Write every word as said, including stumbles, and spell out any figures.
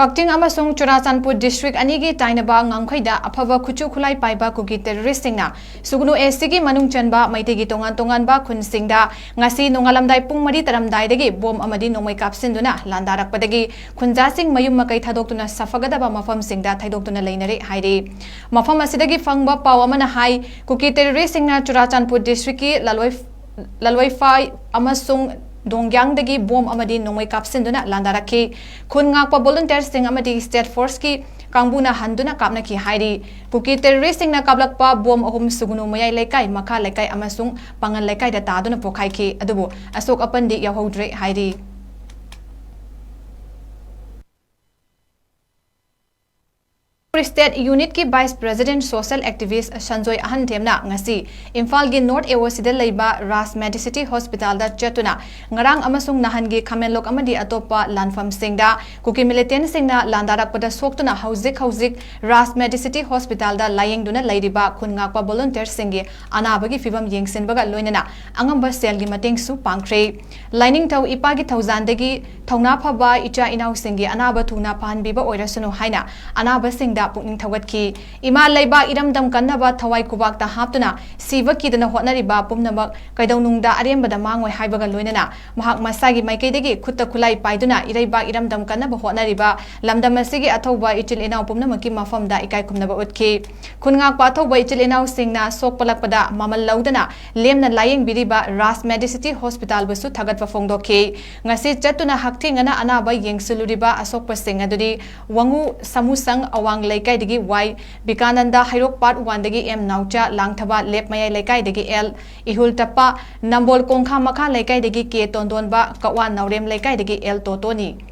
ꯀꯛꯆꯤꯡ ꯑꯃꯁꯨꯡ ꯆꯨꯔꯥꯆꯥꯟꯄꯨꯔ ꯗꯤꯁꯇ꯭ꯔꯤꯛ ꯑꯅꯤꯒꯤ ꯇꯥꯏꯅꯕ ꯉꯝꯈꯩꯗ ꯑꯐꯕ ꯈꯨꯠꯁꯨ ꯈꯨꯠꯂꯥꯏ ꯄꯥꯏꯕ ꯀꯨꯀꯤ ꯇꯦꯔꯣꯔꯤꯁꯁꯤꯡꯅ ꯁꯨꯒꯅꯨ ꯑꯦꯁ ꯇꯤꯒꯤ ꯃꯅꯨꯡ ꯆꯟꯕ ꯃꯩꯇꯩꯒꯤ ꯇꯣꯉꯥꯟ ꯇꯣꯉꯥꯟꯕ ꯈꯨꯟꯁꯤꯡꯗ ꯉꯁꯤ ꯅꯣꯡꯉꯥꯜꯂꯝꯗꯥꯏ ꯄꯨꯡ ꯃꯔꯤ ꯇꯥꯔꯝꯗꯥꯏꯗꯒꯤ ꯕꯣꯝ ꯑꯃꯗꯤ ꯅꯣꯡꯃꯩ ꯀꯥꯞꯁꯤꯟꯗꯨꯅ ꯂꯥꯟꯗꯥꯔꯛꯄꯗꯒꯤ ꯈꯨꯟꯖꯥꯁꯤꯡ ꯃꯌꯨꯝ ꯃꯀꯩ ꯊꯥꯗꯣꯛꯇꯨꯅ ꯁꯥꯐꯒꯗꯕ ꯃꯐꯝꯁꯤꯡꯗ ꯊꯩꯗꯣꯛꯇꯨꯅ ꯂꯩꯅꯔꯦ ꯍꯥꯏꯔꯤ꯫ ꯃꯐꯝ ꯑꯁꯤꯗꯒꯤ ꯐꯪꯕ ꯄꯥꯎ ꯑꯃꯅ ꯍꯥꯏ, ꯀꯨꯀꯤ ꯇꯦꯔꯣꯔꯤꯁꯁꯤꯡꯅ ꯆꯨꯔꯥꯆꯥꯟꯄꯨꯔ ꯗꯤꯁꯇ꯭ꯔꯤꯛꯀꯤ ꯂꯥꯂꯣꯏ-, ꯂꯥꯂꯣꯏꯐꯥꯏ ꯑꯃꯁꯨꯡ ꯗꯣꯡꯒ꯭ꯌꯥꯡꯗꯒꯤ ꯕꯣꯝ ꯑꯃꯗꯤ ꯅꯣꯡꯃꯩ ꯀꯥꯞꯁꯤꯟꯗꯨꯅ ꯂꯥꯟꯗꯥꯔꯛꯈꯤ꯫ ꯈꯨꯟ ꯉꯥꯛꯄ ꯚꯣꯂꯨꯟꯇꯤꯌꯔꯁꯤꯡ ꯑꯃꯗꯤ ꯁ꯭ꯇꯦꯠ ꯐꯣꯔꯁꯀꯤ ꯀꯥꯡꯕꯨꯅ ꯍꯟꯗꯨꯅ ꯀꯥꯞꯅꯈꯤ ꯍꯥꯏꯔꯤ꯫ ꯀꯨꯀꯤ ꯇꯦꯔꯣꯔꯤꯁꯁꯤꯡꯅ ꯀꯥꯞꯂꯛꯄ ꯕꯣꯝ ꯑꯍꯨꯝ ꯁꯨꯒꯨꯅꯨ ꯃꯌꯥꯏ ꯂꯩꯀꯥꯏ, ꯃꯈꯥ ꯂꯩꯀꯥꯏ ꯑꯃꯁꯨꯡ ꯄꯥꯉꯜ ꯂꯩꯀꯥꯏꯗ ꯇꯥꯗꯨꯅ ꯄꯣꯈꯥꯏꯈꯤ꯫ ꯑꯗꯨꯕꯨ ꯑꯁꯣꯛ ꯑꯄꯟꯗꯤ ꯌꯥꯎꯍꯧꯗ꯭ꯔꯦ ꯍꯥꯏꯔꯤ꯫ ꯃꯅꯤꯄꯨꯔ ꯁ꯭ꯇꯦꯠ ꯌꯨꯅꯤꯠꯀꯤ vice president social activist Sanjoy ꯑꯍꯟꯊꯦꯝꯅ ꯉꯁꯤ ꯏꯝꯐꯥꯜꯒꯤ ꯅꯣꯔꯠ ꯑꯦ ꯑꯣ ꯁꯤꯗ ꯂꯩꯕ ꯔꯥꯖ ꯃꯦꯗꯤꯁꯤꯇꯤ ꯍꯣꯁꯄꯤꯇꯥꯜꯗ ꯆꯠꯇꯨꯅ ꯉꯔꯥꯡ ꯑꯃꯁꯨꯡ ꯅꯍꯥꯟꯒꯤ ꯈꯥꯃꯦꯟꯂꯣꯛ ꯑꯃꯗꯤ ꯑꯇꯣꯞꯄ ꯂꯥꯟꯐꯝꯁꯤꯡꯗ ꯀꯨꯀꯤ ꯃꯤꯂꯤꯇꯦꯟꯠꯁꯤꯡꯅ ꯂꯥꯟꯗꯥꯔꯛꯄꯗ ꯁꯣꯛꯇꯨꯅ ꯍꯧꯖꯤꯛ ꯍꯧꯖꯤꯛ ꯔꯥꯖ ꯃꯦꯗꯤꯁꯤꯇꯤ ꯍꯣꯁꯄꯤꯇꯥꯜꯗ ꯂꯥꯌꯦꯡꯗꯨꯅ ꯂꯩꯔꯤꯕ ꯈꯨꯟ ꯉꯥꯛꯄ ꯚꯣꯂꯨꯟꯇꯤꯌꯔꯁꯤꯡꯒꯤ ꯑꯅꯥꯕꯒꯤ ꯐꯤꯚꯝ ꯌꯦꯡꯁꯤꯟꯕꯒ ꯂꯣꯏꯅꯅ ꯑꯉꯝꯕ ꯁꯦꯜꯒꯤ ꯃꯇꯦꯡꯁꯨ ꯄꯥꯡꯈ꯭ꯔꯦ꯫ ꯂꯥꯏꯅꯤꯡꯊꯧ ꯏꯄꯥꯒꯤ ꯊꯧꯖꯥꯟꯗꯒꯤ ꯊꯧꯅꯥ ꯐꯕ ꯏꯆꯥ ꯏꯅꯥꯎꯁꯤꯡꯒꯤ ꯑꯅꯥꯕ ꯊꯨꯅ ꯐꯍꯟꯕꯤꯕ ꯑꯣꯏꯔꯁꯅꯨ ꯍꯥꯏꯅ ꯑꯅꯥꯕꯁꯤꯡꯗ ꯄꯨꯛꯅꯤꯡ ꯊꯧꯒꯠꯈꯤ꯫ ꯏꯃꯥ ꯂꯩꯕꯥꯛ ꯏꯔꯝꯗꯝ ꯀꯟꯅꯕ ꯊꯋꯥꯏ ꯈꯨꯕꯥꯛꯇ ꯍꯥꯞꯇꯨꯅ ꯁꯤꯕ ꯀꯤꯗꯅ ꯍꯣꯠꯅꯔꯤꯕ ꯄꯨꯝꯅꯃꯛ ꯀꯩꯗꯧꯅꯨꯡꯗ ꯑꯔꯦꯝꯕꯗ ꯃꯥꯡꯉꯣꯏ ꯍꯥꯏꯕꯒ ꯂꯣꯏꯅꯅ ꯃꯍꯥꯛ ꯃꯁꯥꯒꯤ ꯃꯥꯏꯀꯩꯗꯒꯤ ꯈꯨꯠꯇ ꯈꯨꯠꯂꯥꯏ ꯄꯥꯏꯗꯨꯅ ꯏꯔꯩꯕꯥꯛ ꯏꯔꯝꯗꯝ ꯀꯟꯅꯕ ꯍꯣꯠꯅꯔꯤꯕ ꯂꯝꯗꯝ ꯑꯁꯤꯒꯤ ꯑꯊꯧꯕ ꯏꯆꯤꯜ ꯏꯅꯥꯎ ꯄꯨꯝꯅꯃꯛꯀꯤ ꯃꯐꯝꯗ ꯏꯀꯥꯏ ꯈꯨꯝꯅꯕ ꯎꯠꯈꯤ꯫ ꯈꯨꯟꯉꯥꯛꯄ ꯑꯊꯧꯕ ꯏꯆꯤꯜ ꯏꯅꯥꯎꯁꯤꯡꯅ ꯁꯣꯛꯄꯂꯛꯄꯗ ꯃꯃꯜ ꯂꯧꯗꯅ ꯂꯦꯝꯅ ꯂꯥꯌꯦꯡꯕꯤꯔꯤꯕ ꯔꯥꯖ ꯃꯦꯗꯤꯁꯤꯇꯤ ꯍꯣꯁꯄꯤꯇꯥꯜꯕꯨꯁꯨ ꯊꯥꯒꯠꯄ ꯐꯣꯡꯗꯣꯛꯈꯤ꯫ ꯉꯁꯤ ꯆꯠꯇꯨꯅ ꯍꯛꯊꯦꯡꯅꯅ ꯑꯅꯥꯕ ꯌꯦꯡꯁꯤꯜꯂꯨꯔꯤꯕ ꯑꯁꯣꯛꯄꯁꯤꯡ ꯑꯗꯨꯗꯤ ꯋꯥꯉꯨ ꯁꯥꯃꯨꯁꯪ ꯑꯋꯥꯡ ꯂꯩꯀꯥꯏꯗꯒꯤ ꯋꯥꯏ ꯕꯤꯀꯥꯅꯟꯗ ꯍꯩꯔꯣꯛ ꯄꯥꯔꯠ ꯋꯥꯟꯗꯒꯤ ꯑꯦꯝ ꯅꯥꯎꯆꯥ, ꯂꯥꯡꯊꯕꯥꯜ ꯂꯦꯞ ꯃꯌꯥꯏ ꯂꯩꯀꯥꯏꯗꯒꯤ ꯑꯦꯜ ꯏꯍꯨꯜ ꯇꯞꯄ, ꯅꯝꯕꯣꯜ ꯀꯣꯡꯈꯥ ꯃꯈꯥ ꯂꯩꯀꯥꯏꯗꯒꯤ ꯀꯦ ꯇꯣꯟꯗꯣꯟꯕ, ꯀꯛꯋꯥ ꯅꯥꯎꯔꯦꯝ ꯂꯩꯀꯥꯏꯗꯒꯤ ꯑꯦꯜ ꯇꯣꯇꯣꯅꯤ꯫